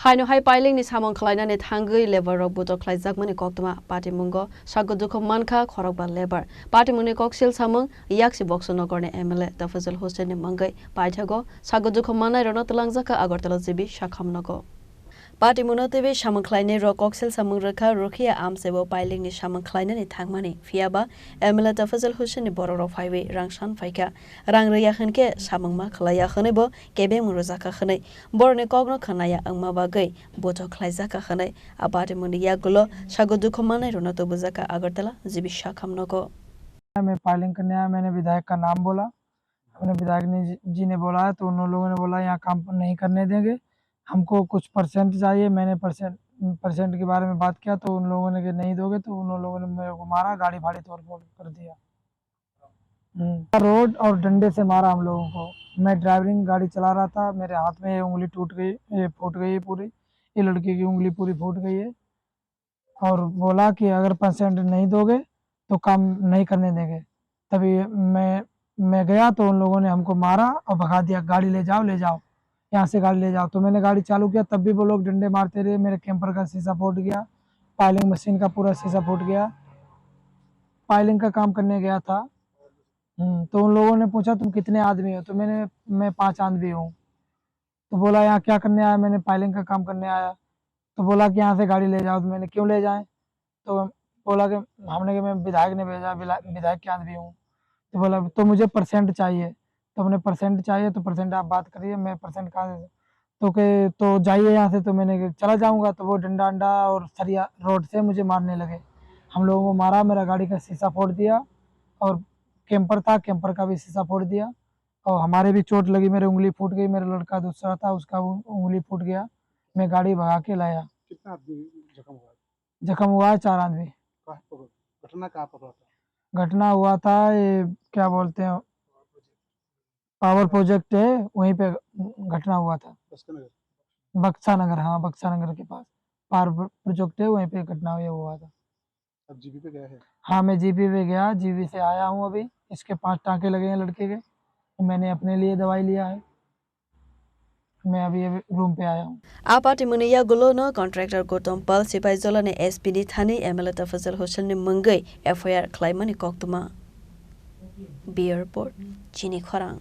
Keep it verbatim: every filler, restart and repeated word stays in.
Haino hai piling ni samung khlainani thangwi labour rok buto khlaijakmani koktwma. Patimungo sago dukhu mankha khorokba labour. Patimungni koksil samung Yaksi Boxo Nogor ni M L A Tafazul Hussain ni mungwi paithago sago dukhu manai rokno twlangjakha Agartala G B Sakham nogo. Patimungno twiwi samung khlainai rok koksil samung rwkha, rwkhiya amchaibo piling ni samung khlainani thangmani. Phiyaba M L A Tafazul Hussain ni borok rok phaiwi rang san phaikha. Rang rwya hwnkhe samung ma khlaiya hwnwi bo kebengmung rwjakha hwnwi borokni kokno khwnaya wngma bagwi buthok khlaijakha hwnwi a patimungni yagulo sago dukhu manai rokno tubujakha Agartala G B Sakham nogo. मैं पायलिंग करने आया, मैंने विधायक का नाम बोला, हमने विधायक ने जी, जी ने बोला है, तो उन लोगों ने बोला यहाँ काम नहीं करने देंगे, हमको कुछ परसेंट चाहिए। मैंने परसेंट परसेंट के बारे में बात किया तो उन लोगों ने कि नहीं दोगे, तो उन लोगों ने मेरे को मारा, गाड़ी फाड़ी तोड़ फोड़ कर दिया। हम्म। रोड और डंडे से मारा हम लोगों को। मैं ड्राइविंग गाड़ी चला रहा था, मेरे हाथ में ये उंगली टूट गई, ये फूट गई है पूरी, ये लड़की की उंगली पूरी फूट गई है। और बोला कि अगर परसेंट नहीं दोगे तो काम नहीं करने देंगे। तभी मैं मैं गया तो उन लोगों ने हमको मारा और भगा दिया, गाड़ी ले जाओ, ले जाओ, यहाँ से गाड़ी ले जाओ। तो मैंने गाड़ी चालू किया, तब भी वो लोग डंडे मारते रहे। मेरे कैंपर का शीशा फूट गया, पायलिंग मशीन का पूरा शीशा फूट गया, पायलिंग का काम करने गया था। हम्म, तो उन लोगों ने पूछा, "तुम कितने आदमी हो?" तो मैंने, "मैं पांच आदमी हूँ।" तो बोला, "यहाँ क्या करने आया?" मैंने, "पायलिंग का काम करने आया।" तो बोला कि यहाँ से गाड़ी ले जाओ। तो मैंने, "क्यों ले जाएं?" तो बोला कि हमने कि मैं विधायक ने भेजा, विला-, विधायक के आदमी हूँ। तो बोला, "तो मुझे परसेंट चाहिए।" तो हमने, "परसेंट चाहिए तो परसेंट आप बात करिए, मैं परसेंट कहाँ से?" तो के, "तो जाइए यहाँ से।" तो मैंने कहा, "चला जाऊँगा।" तो वो डंडा अंडा और सरिया रोड से मुझे मारने लगे। हम लोगों को मारा, मेरा गाड़ी का शीशा फोड़ दिया और कैंपर था, कैंपर का भी शीशा फोड़ दिया। और हमारे भी चोट लगी, मेरी उंगली फूट गई, मेरा लड़का दूसरा था, उसका वो उंगली फूट गया, मैं गाड़ी भगा के लाया। कितना आदमी जख्म हुआ? जख्म हुआ है चार आदमी। कहाँ पर, घटना कहाँ पर हुआ था? घटना हुआ था ये, क्या बोलते हैं, पावर प्रोजेक्ट है, वहीं पे घटना हुआ था। बक्सा नगर? बक्सा नगर, हाँ, बक्सा नगर के पास पावर प्रो-, प्रोजेक्ट है, वहीं पे घटना हुआ, हुआ था। अब जीबी पे गया है? हाँ, मैं जीबी पे गया, जीबी से आया हूँ अभी। इसके पांच टांके लगे हैं लड़के के, तो मैंने अपने लिए दवाई लिया है। मैं अभी, अभी रूम पे आया हूँ। A patimungni yagulo no contractor Gautam Pal Sipaijala ni S P ni thani M L A Tafazal Hussain ni mungwi F I R khlaimani koktwma. Bureau Report, Chini Khorang.